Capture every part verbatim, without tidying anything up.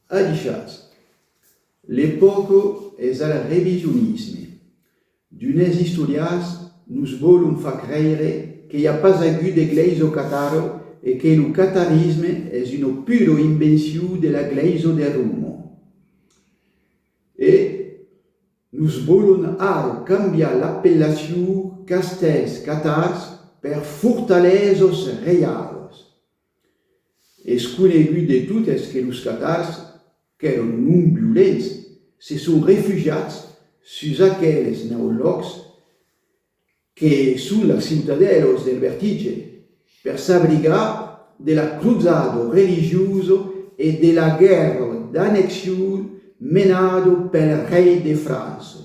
Adishatz. L'epòca es al revisionisme. D'unes istorians nos vòlon far creire que i a pas agut de glèisa catara e que lo catarisme es una pura invencion de la glèisa de Roma. E nos vòlon ara cambiar l'apellacion castèls catars per fortalesas reialas. Es conegut de totes que los catars, qu'èran non violents, se son refugiats sus aqueles naut lòcs que son las ciutadèlas del vertigen, per s'abrigar de la crosada religiosa e de la guèrra d'annexion menada pel rei de França.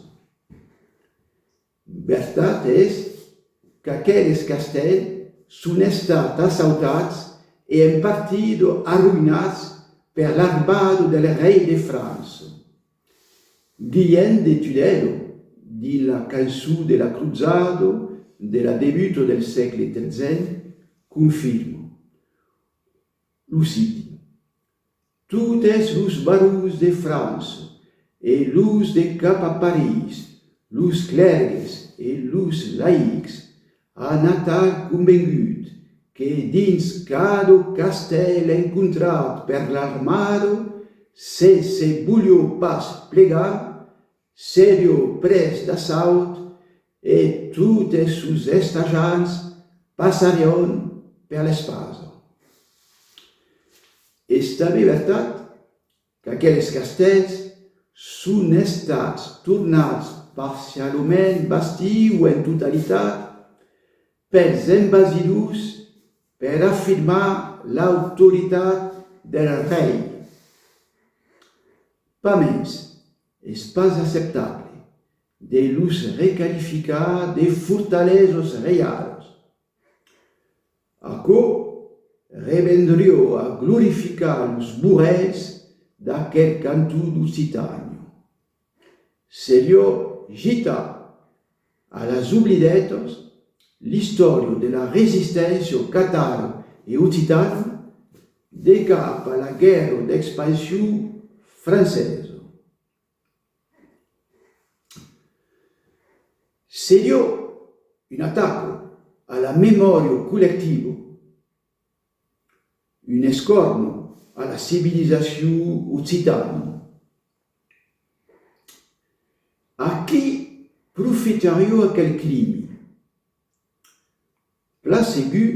Vertat es qu'aqueles castèls son estats assautats e en partida arroïnats per l'armada del rei de França. Guilhèm de Tudèla, dins la cançon de la crosada de la debuta del sègle tretze, confirma, lo citi: Totes los barons de França e los de cap a París, los clèrgues e los laïcs, an atal convengut que dins cada castèl encontrat per l'armada, se se voliá pas plegar, seriá pres d'assaut e totes sos estatjants passarián per l'espasa. Es tanben vertat qu'aqueles castèls son estats tornats parcialament bastits o en totalitat pels envasidors per afirmar l'autoritat del rei. Pasmens, es pas acceptable de los requalificar de fortalesas reialas. Aquò revendriá a glorificar los borrèls d'aquel canton d'Occitània. Seriá gitar a las oblidetas l'istòria de la resisténcia catara e occitana de cap a la guèrra d'expansion francesa. Seriá una ataca a la memòria collectiva, un escòrn a la civilizacion occitana. A qui profitariá aquel crimi? Plan segur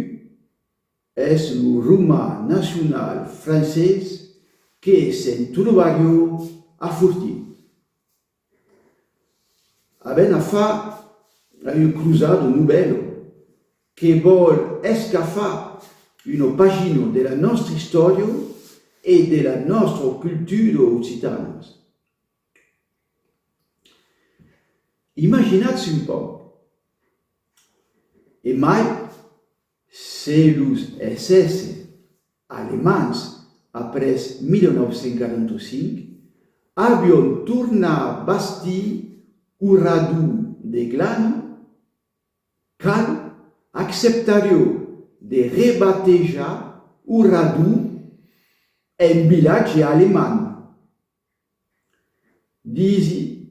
es lo roman nacional francés que se'n trobariá afortit. Avèm a far a un crosada novèla que vòl escafar una pagina de la nòstra istòria e de la nòstra cultura occitanas. Imaginatz un pauc. E mai, se los S S alemands, après mila nòu cents quaranta cinc, avián tornat bastir Orador de Glana, qual acceptariá de rebatejar Orador en vilatge alemand? Disi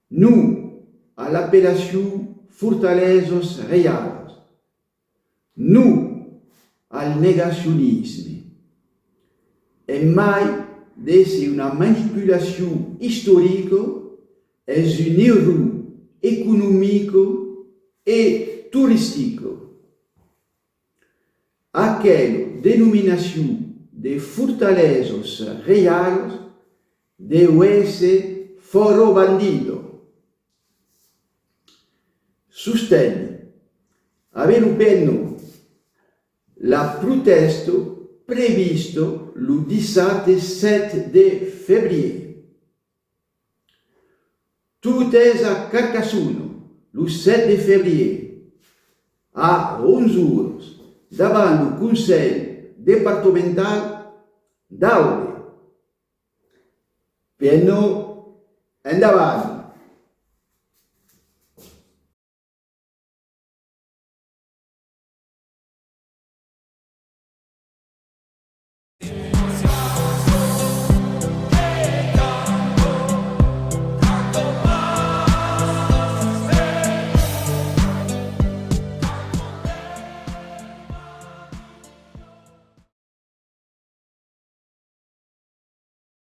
non a l'apellacion fortalesas reialas, non al negacionisme. En mai d'èsser una manipulacion istorica, es un error economica e toristica. Aquela denominacion de fortalesas reialas deu èsser fòra bandida. Sosteni, avèm lo P N O, la protèsta prevista lo dissabte sèt de febrièr. Totes a Carcassona, lo sèt de febrièr, a onze oras, davant lo Conselh Departamental d'Aude. P N O, endavant!